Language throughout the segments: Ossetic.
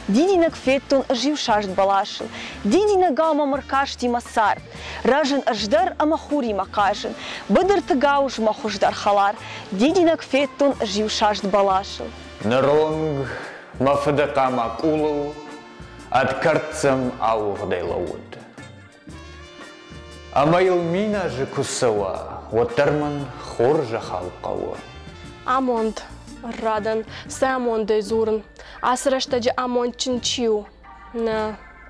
Дидинӕг федтон ӕз иу саст бӕласыл. Дидинӕгау мӕм ӕркасти мӕ цард. Рӕзын ӕз дӕр ӕмӕ хуримӕ хъазын. Быдырты гауыз мӕ хуыздӕр хӕлар. Дидинӕг федтон ӕз иу саст бӕласыл. Ныронг мӕ фыды хъама къулыл ӕд кӕрддзӕм ауыгъдӕй лӕууыд. Ӕмӕ йыл миназы куы цӕуа, уӕддӕр мӕн хорзӕхау хъӕуы. Амонд, ӕррадӕн, цы амондӕй дзурын? Ацы рӕстӕджы амондджын чи у? Нӕ,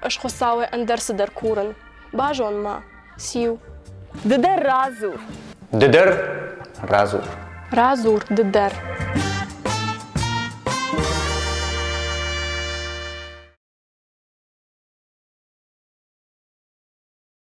ӕз Хуыцауӕй ӕндӕр цыдӕр курын. Базон-ма, циу? Ды дӕр радзур. Ды дӕр радзур. Радзур ды дӕр.